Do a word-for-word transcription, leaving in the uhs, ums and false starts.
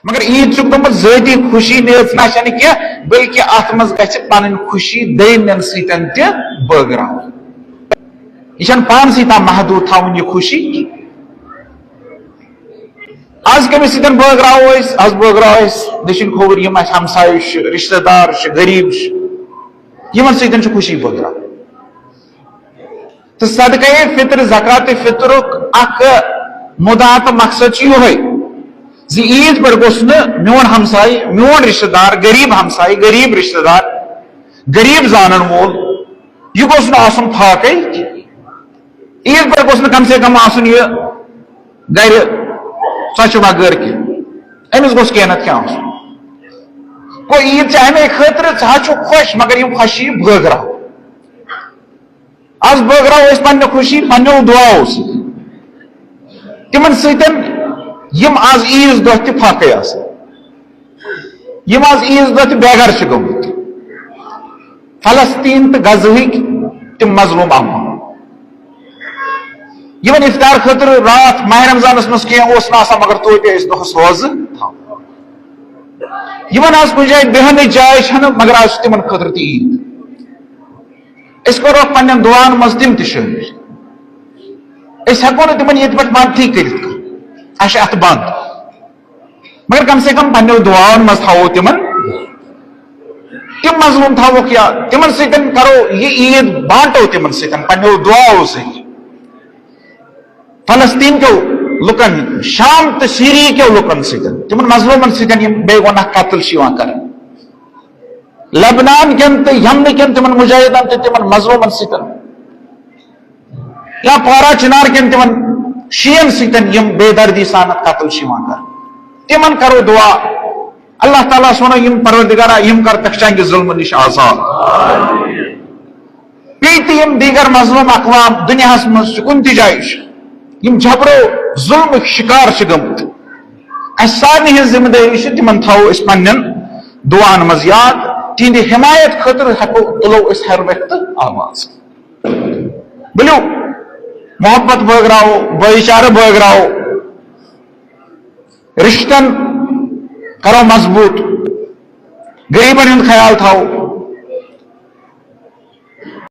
مگر عیٖد چھُکھ دوٚپمُت ذٲتی خوشی نہٕ یٲژ نہ چھنہٕ کینٛہہ، بلکہِ اتھ منٛز گژھِ پنٕنۍ خوشی دوٚیمٮ۪ن سۭتۍ تہِ بٲگراوٕنۍ۔ یہِ چھنہٕ پانسٕے تام محدوٗد تھاوٕنۍ یہِ خوشی کینٛہہ۔ از کٔمِس سۭتۍ بٲگراوو أسۍ؟ از بٲگراوو أسۍ دٔچھِنۍ کھووُر، یِم اَسہِ ہمسایہِ چھِ، رشتہٕ دار چھِ، غریٖب چھِ، یِمن سۭتۍ چھِ خوشی بٲگراوٕنۍ۔ تہٕ صدقے فطر، زکات فطرُک اکھ مُدعا تہٕ مقصد چھُ یِہوٚے زِ عیٖد پٮ۪ٹھ گوٚژھ نہٕ میون ہمسایہِ، میون رشتہٕ دار، غریٖب ہمسایہِ، غریٖب رشتہٕ دار، غریٖب زانن وول، یہِ گوٚژھ نہٕ آسُن فاقے۔ عیٖد پٮ۪ٹھ گوٚژھ نہٕ کم سے کم آسُن یہِ گرِ ژۄچہِ بغٲر کینٛہہ، أمِس گوٚژھ کینٛہہ نتہٕ کینٛہہ آسُن۔ گوٚو عیٖد چھِ امے خٲطرٕ، ژٕ حظ چھُکھ خۄش، مگر یِم خوشی بٲگراو۔ از بٲگراو أسۍ پننہِ خوشی پننیو دعاوو سۭتۍ۔ تِمن سۭتۍ یِم از عیٖذ دۄہ تہِ فاقے آسن، یِم از عیٖذ دۄہ تہِ بے گھر چھِ گٔمٕتۍ۔ فلسطین تہٕ غزہٕکۍ تِم مظلوم عوام۔ یِمن افطار خٲطرٕ راتھ ماہ رمضانس منٛز کینٛہہ اوس نہٕ آسان، مگر توتہِ ٲسۍ دۄہس روزٕ تھاوان۔ یِمن از کُنہِ جایہِ بیہنٕچ جاے چھنہٕ، مگر از چھِ تِمن خٲطرٕ تہِ عیٖد۔ أسۍ کرو پننٮ۪ن دعاہن منٛز تِم تہِ شٲمِل۔ أسۍ ہٮ۪کو نہٕ تِمن ییٚتہِ پٮ۪ٹھ مدتھٕے کٔرِتھ کانٛہہ، اسہِ چھِ اتھٕ بنٛد۔ مگر کم سے کم پننٮ۪و دعاون منٛز تھاوو تِمن، تِم مظلوم تھاووکھ یا تِمن سۭتۍ کرو یہِ عیٖد بانٹو تِمن سۭتۍ پننٮ۪و دعاوو سۭتۍ۔ فلسطین کیو لُکن، شام تہٕ سیری کیو لُکن سۭتۍ، تِمن مظلومن سۭتۍ یِم بے گۄناہ قتل چھِ یِوان کرنہٕ۔ لبنان کٮ۪ن تہٕ یمنہٕ کٮ۪ن تِمن مجاہدن تہٕ تِمن مظلومن سۭتۍ، یا پارا چنار کٮ۪ن تِمن شین سۭتۍ یِم بے دردی سان قتل چھِ یِوان کرنہٕ، تِمن کرو دعا۔ اللہ تعالیٰ ہس ونو، یِم پروردگارا، یِم کر تکھ چانہِ ظلمہٕ نِش آزاد۔ بیٚیہِ تہِ یِم دیٖگر مظلوم اقوام دُنیاہس منٛز چھِ، کُنہِ تہِ جایہِ چھِ، یِم جبرو ظلمٕکۍ شکار چھِ گٔمٕتۍ، اسہِ سارنٕے ہٕنٛز ذمہٕ دٲری چھِ، تِمن تھاوو أسۍ پننٮ۪ن دعاہن منٛز یاد۔ تِہنٛدِ حمایت خٲطرٕ ہٮ۪کو، تُلو أسۍ ہر وقتہٕ آواز۔ ؤلِو، محبت بٲگراوو، بٲیی چارٕ بٲگراوو، رشتن کرو مضبوط، غریبن ہُنٛد خیال تھاوو،